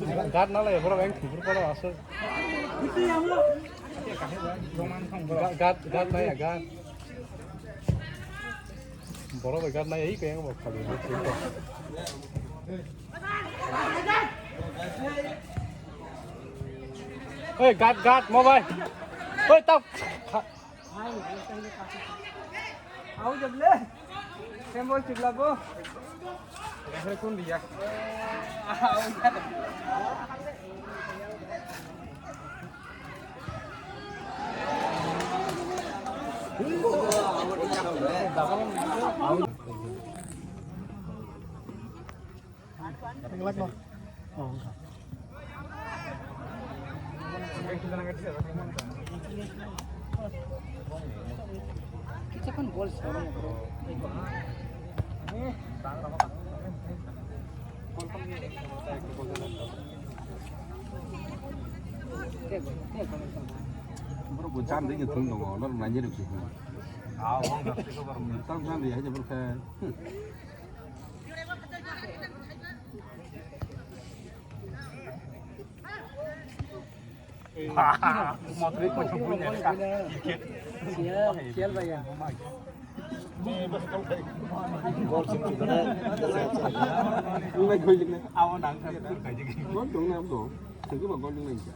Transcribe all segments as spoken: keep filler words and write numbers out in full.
Gat nalai borok yang thubur kono aswk. Gat, gat, gat naya, gat. Borok bai gat naya, i kaya borok khali. Oi, gat, gat, mo bai. Oi, tao. Au jable. Symbol chibla bo. Kun dia. Kita kan bol sama. Borok bo jam de thung tongo, norok nai rok se. Tam jam de hai borok khe. Motor ko chukun ya ka. Sial, sial ba ya. Bol sing sing na. Nung nai gol nung. Aw nang ka tur ka jigi. Gol dong na dong. Sing ba gol nung nai ja.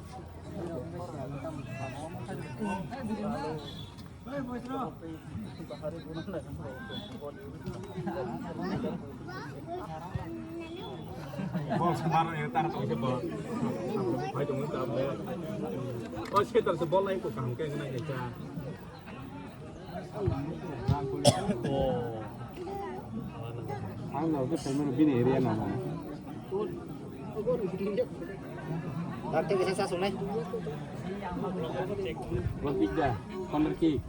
Bol semar ya tar tong se bol. Pai tong ta bol. Oh, se tar se bol lain ko kaham ke na ya cha. Ang lo ke payment bini area na na. Dak te bisa sa sunai. Gol pizza, corner kick.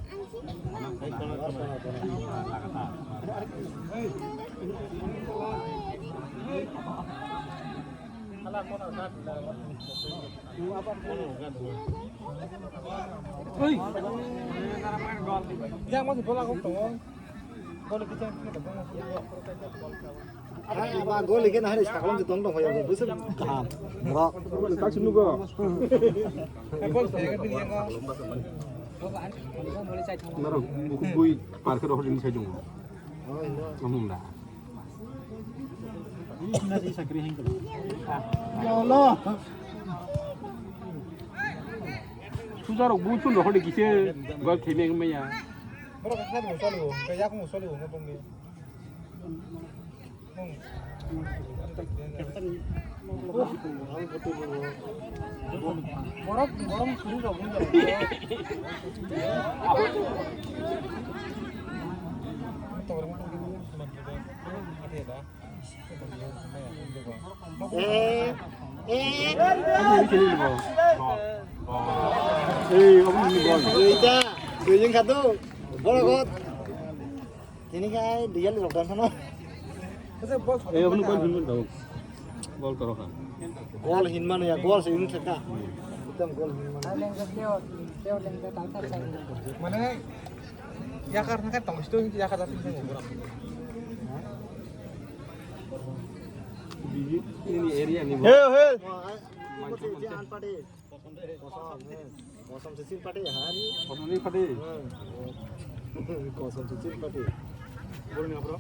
Oi. Yang masih bola kau tong. Bola kita kita tong. Ba gol ikhe na hari saklang je tong tong hoya bo bwswk kaham. Borok. Tak sunu go. Norok bukuk bui park rohor ini saya jong. Amung da. Ya Allah. Sujarok bu chun rohor de kise gol khemeng maya. Borok kha mo saliwo, kaya mo saliwo mo tong ni. Borok, borok suri rok ni. Eh, eh. Ei, obo ni gol. Duita, duijing khadu. Borok. Tini kai duijal lockdown sano. Ei, obo ni gol hin daw. Gol toro kha. Gol hin mano ya, gol se hin thaka. Ekdom gol hin mano. Mane yakar thangkhe tong situ yakar jati thangkhe borok. Bini area ni bo. Hey, hey. Kosom, kosom se sin pate hari. Kosom ni pate. Kosom se sin pate. Bol ni bro.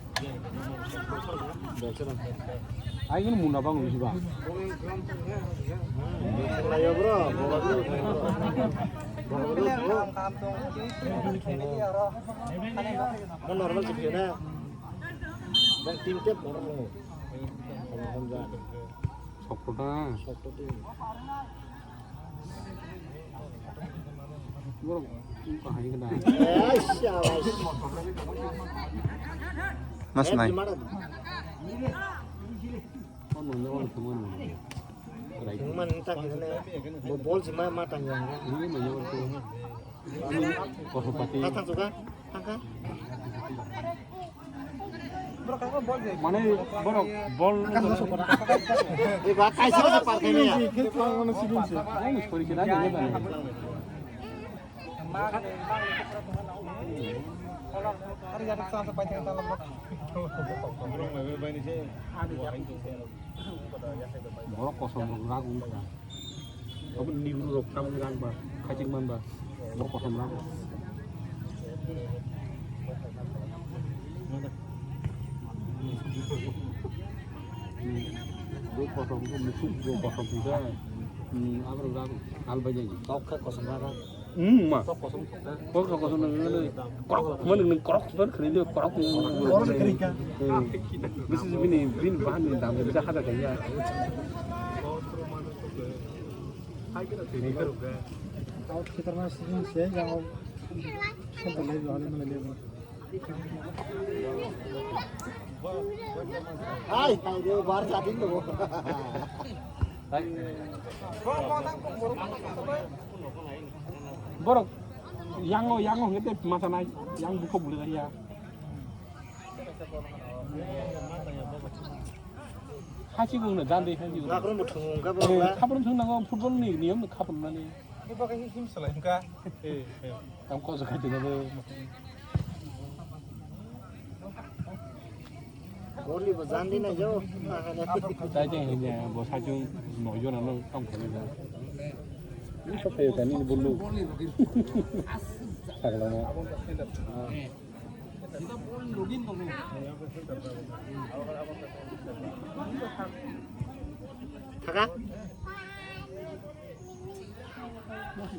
Ai ini muna bang uji bang. Ayo bro. Mo normal sih na. Bang tim tep bor mo. Sokto ta. Sokto tim. Borok wngkha hai khe da. Mas nai. Wngmani ta khe ne. Bo bol se ma ma tang yang. Ini manya wal ko. Koso pati. Thang thang suka. Thang kha. Mane borok bol. Eba kaisa se par khe ne ya. Bol sori khe na ne ba. Borok kosom rok rak wngkha. Obo nigru rok tamni rak ba, khaichik man ba. Borok kosom rak. Borok kosom, mukhuk borok kosom khe. Hmm, aborok rak albai jani. Tok khe kosom rak. Hmm, ma. Tok kosom khe. Borok kosom nang nang korok, ma nang nang korok, ma khri de korok. Korok khri ka. Hmm. This is bini, bini bahan ni dam, bisa hajar kaya. Out khitarna sini se jao. Sampai lagi hal ini lagi. Hai, hai, dia bar chatting tu. Borok yango, yango hwnkhe tei masa nai, yang bukhuk bwlwi ya. Hachigwng no jandwi hachigwng. Lakrung bo thwng wngkha borok ba. Khaprum thwng nango football ni niyom no khaprum nani. Bo khe him salai wngkha. Tam koso khai tongbo. Boli bo jandi na jo. Tai je hanya bo sachung noi jona no tam khani. Ni so phe kani bulu. Sagla na. Thaka.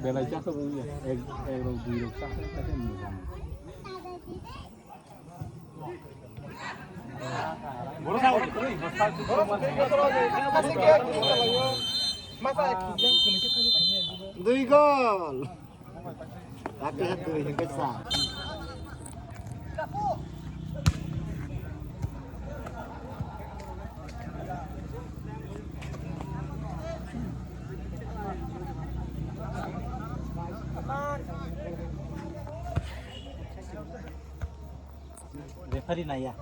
Belai chaksa bo ya. Ek, ek rok, dui rok chaksa, chaksa ni jam. Dui gol. Tapi satu yang besar. Referee naya.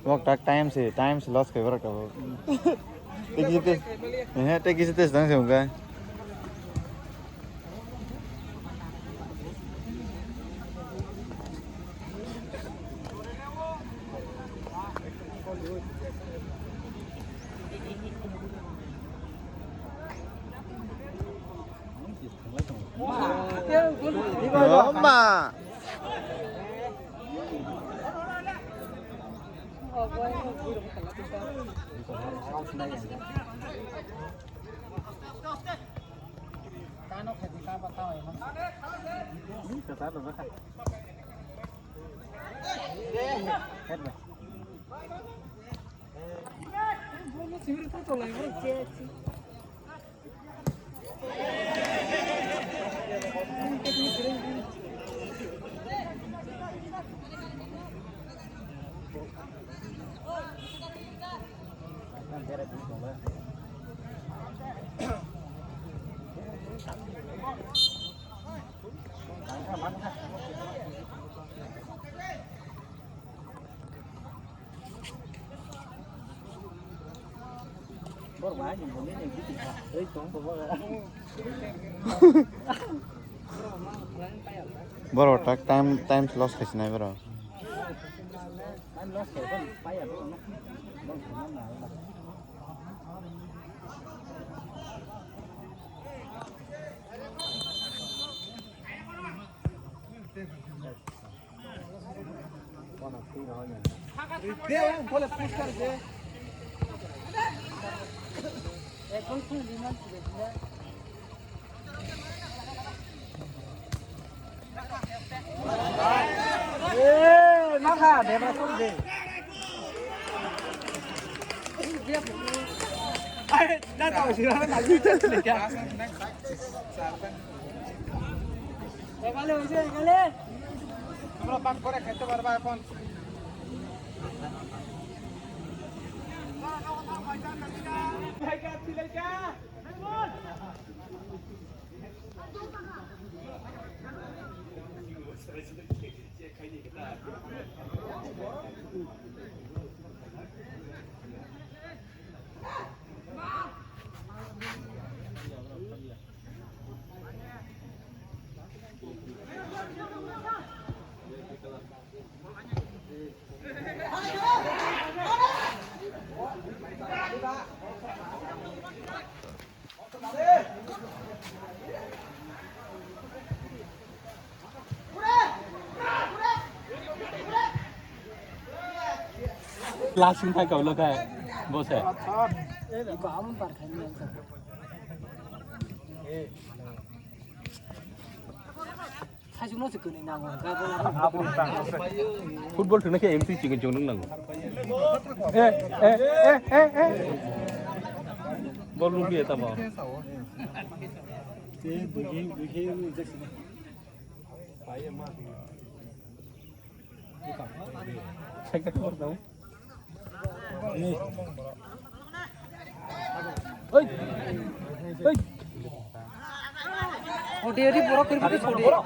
Wak tak time si, time si loss kai barak tabo. Teki si tes, eh, teki si tes dang si mungkai. Roma. Borok tak time, time loss khai sinai borok. তোমরা পাক করে খেতে পারবা এখন। Lasing thai kau lo khai. Bo se. Football thwngna khe M C chikon chikon wng nango. Eh, eh, eh, eh, eh. Bol nukliya tamo. Oi. Oi. Odi, odi, borok kiri kiri sodi. Borok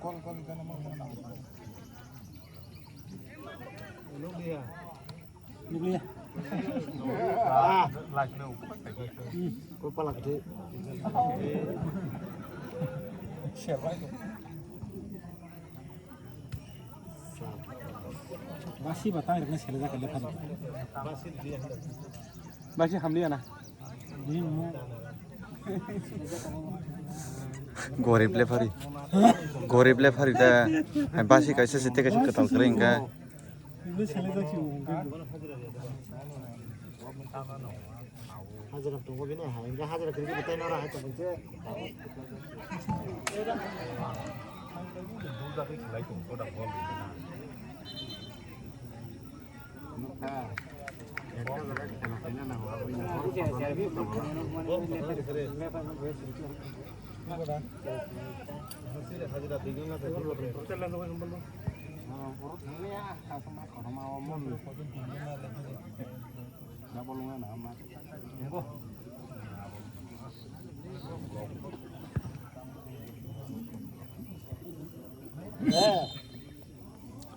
gol gol gana mo mo na. Nukliya. Nukliya. Ah, last no. Hmm, ko pala kete. Siapa itu? Basi batang rikna sele jak kele phari. Basi hamliya na. Gorib le phari. Gorib le phari da. Hai basi kaisa se teke se kwtal kwrwi hwnkha. Hajira tongo bini hai, hajira kwrwi khe tai nora hai tongkhe.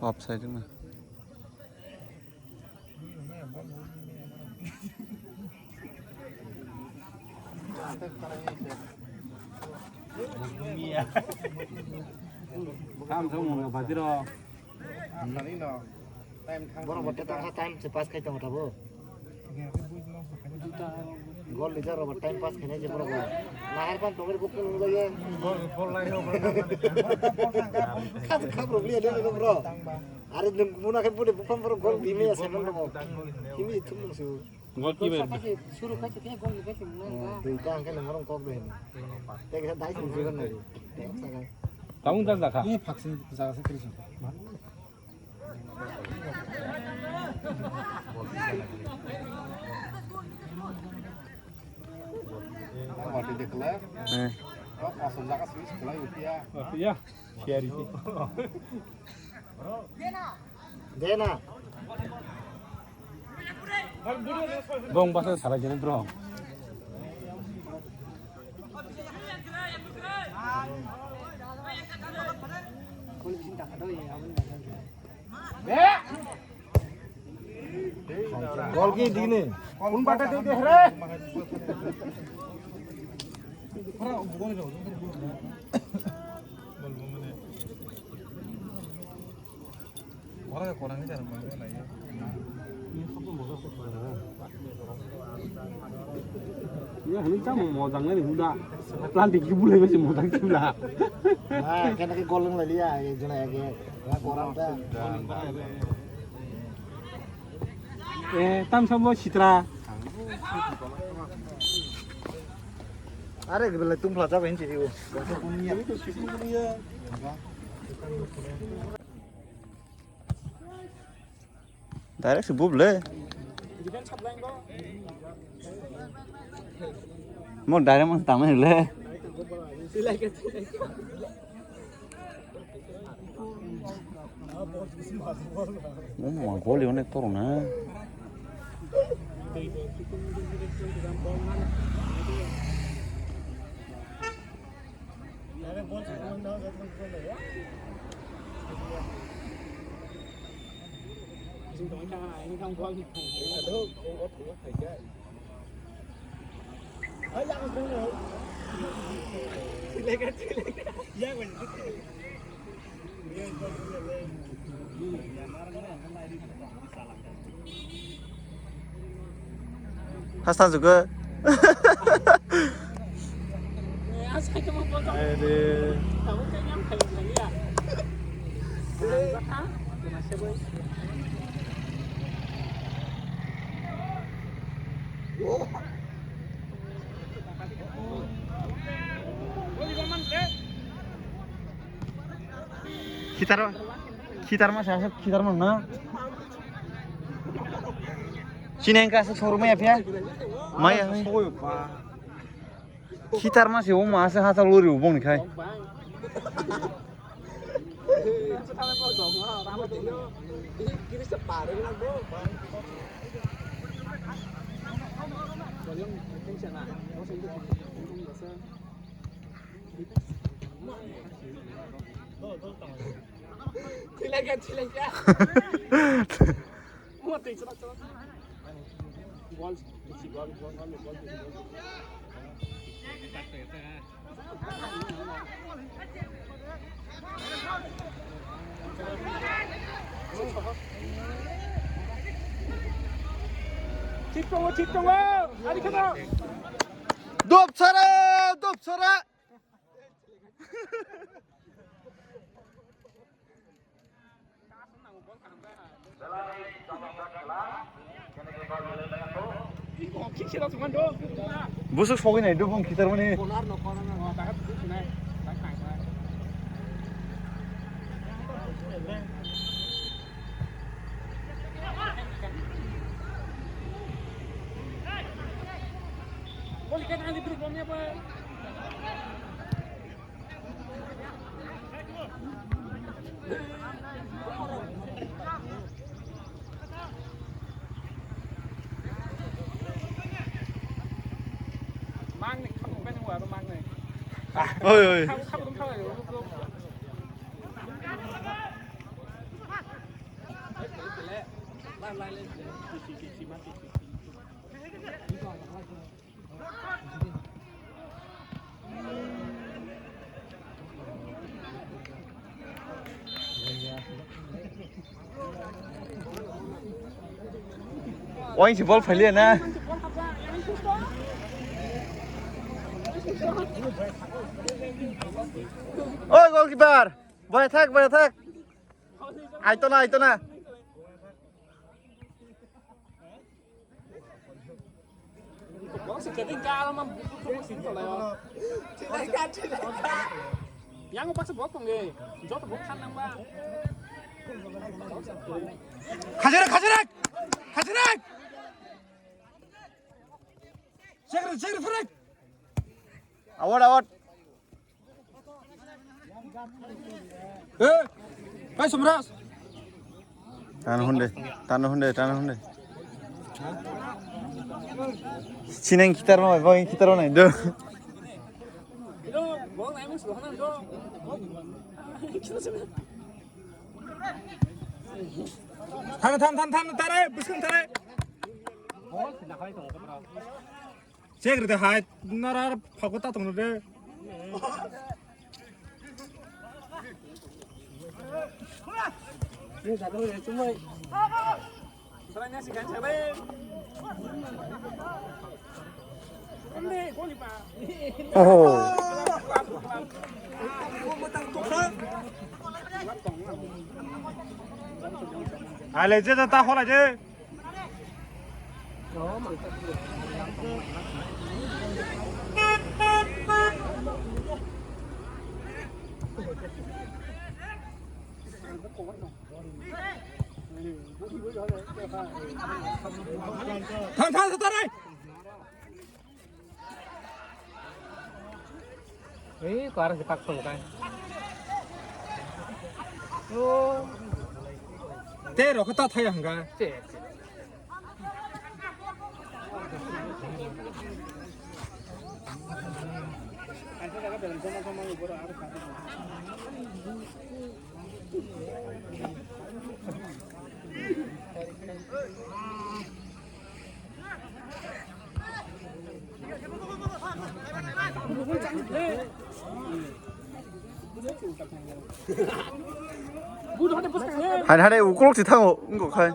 Offside wngna. Kam sa mung bajiro. Borok bo tei tangkha time se pass khai tongo tabo. Gol rijak rok bo time pass khainai se borok bo. Nahar pan tongri bukung nung jaya. Khat khap rok liya dong bro. Are nung muna khe budi bukang borok gol bimi ya semen rok. Kimi thum nung su. Goalkeeper. Suru kaisa khe gol ni kaisa mwnai ba. Duita ang khe nang kok de. Tei kisa dai sung jiban nai. Tei sakai. Tabung tak jakha. Ni phaksi jaga se kri sung. Ang mati de kala. Eh. Kok asal jaga sui sekolah utia. Utia. Siari. Dena. Bong basa salai jani bro. Gol ki dini. Kun bata de de re. Ora korang ni jar mang lai. Ini hini kamu mau jangan ini udah. Pelan dikit boleh masih mau jangan sih lah. Ah, kena ke gol nang lai ya, ya jona ya ke. Lah korang ta. Eh, tam sama sitra. Are ke belai tung pla ta ben ji. Direct se bub le. Mo direct mo tangmani le. Mo mo goli onek toro na. Hasta juga. Khitar, khitar ma sa, khitar ma na. Sini engka sa showroom ya, pia? Maya, maya. Khitar ma se o ma se hata lori o bong ni khai. Thik tongo, thik tongo. Ari kheno. Dop sara, dop sara. Busuk sogwi nai dubung khitar mani. Oi, oi. Oing si bol phailiya na. Oi, goalkeeper. Bai thak, bai thak. Aito na, aito na. Yang baksa bok tong e. Joto bok khan nang ba. Khajara, khajara. Khajara. Segre, segre, frek. Awat, awat. Eh, kai Somras. Tano hunde, tano hunde, tano hunde. Sineng kitar ma, boy kitar ma nai do. Than, than, than, than, tare, bising tare. Check rite hai, nara phago ta tongno de. Oh. Ale je ta hola je. Thang, thang, thang, thang, thang. Ei, ko arang si pak song kai. Oh. Te ro ko ta thaya hanga. Che, che. Hai, hai, ukolog si thango, wngkok khai.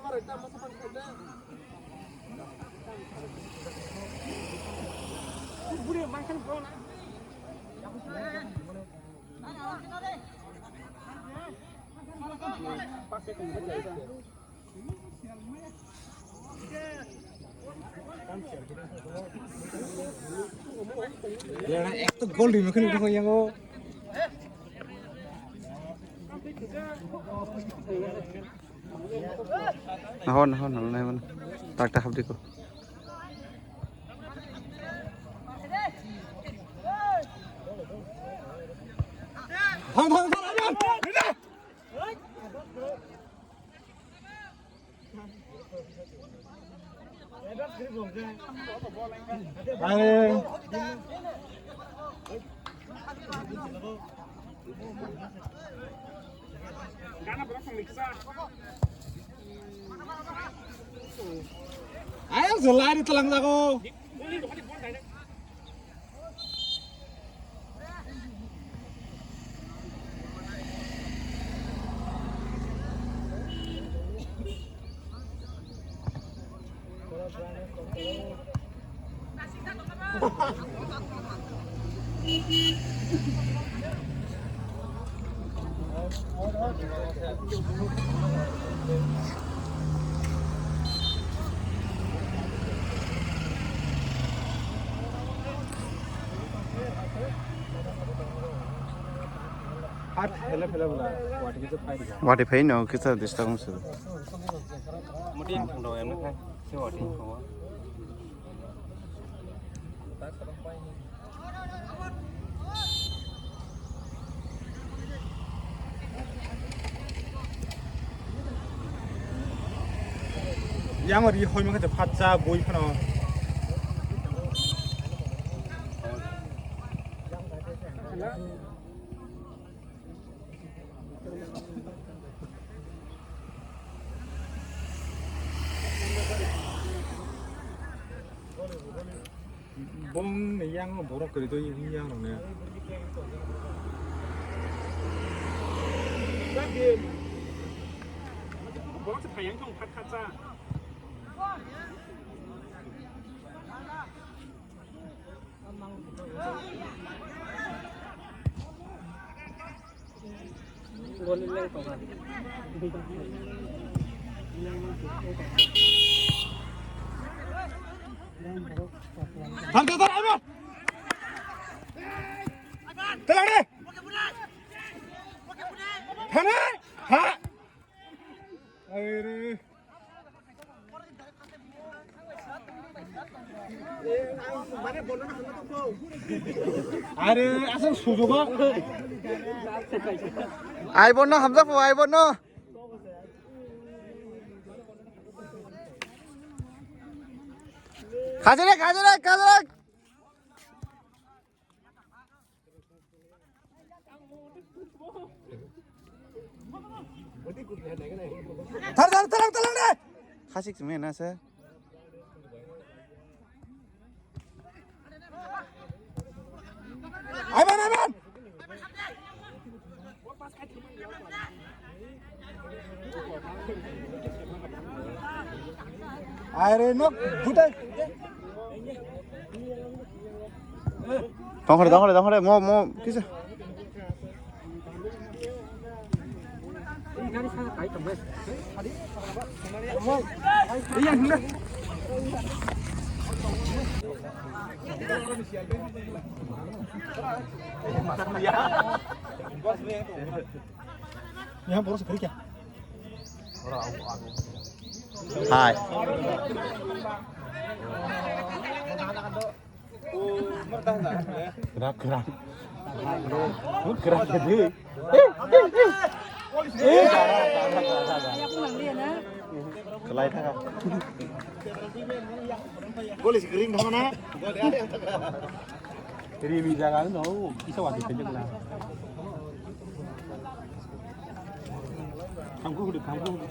Ekto gol ri makhani ko yango. Nahor, nahor, nahor, nahor. Tak, tak, hapdi ko. Thang, thang, thang, thang. Are. Ayo, jelai di telang jago. Hat hele phela bwla, wati kisa phai rikha. Wati phai no kisa disturb wngse. Muti yang thangdo em na khai, se wati khawa. Yang ri hoi mangkha phatsa bui phano. Bong ni yang borok kwrwi twi yang rok ne. Borok se phai yang thong phat kha cha. Thang, thang, thang, Ivan! Thang, thang! Thang! Ha! Aire. Are, asal sujugo. Aibo no hamjak po, aibo no. Khajere, khajere, khajere. Thar, thar, thar, thar, thar. Khasik simi na se. Aiban, aiban. Aire no, butai. Tongkhore, tongkhore, tongkhore, mo, mo, kisa. Yang boros beri kya? Hai. Krak, krak. Krak jadi. Eh, eh, eh. Eh, gara, gara, gara, gara. Kelai thaka. Goli si kering thangna. Rimi jaga no, isa wati kejak na. Thamku hudu, thamku hudu.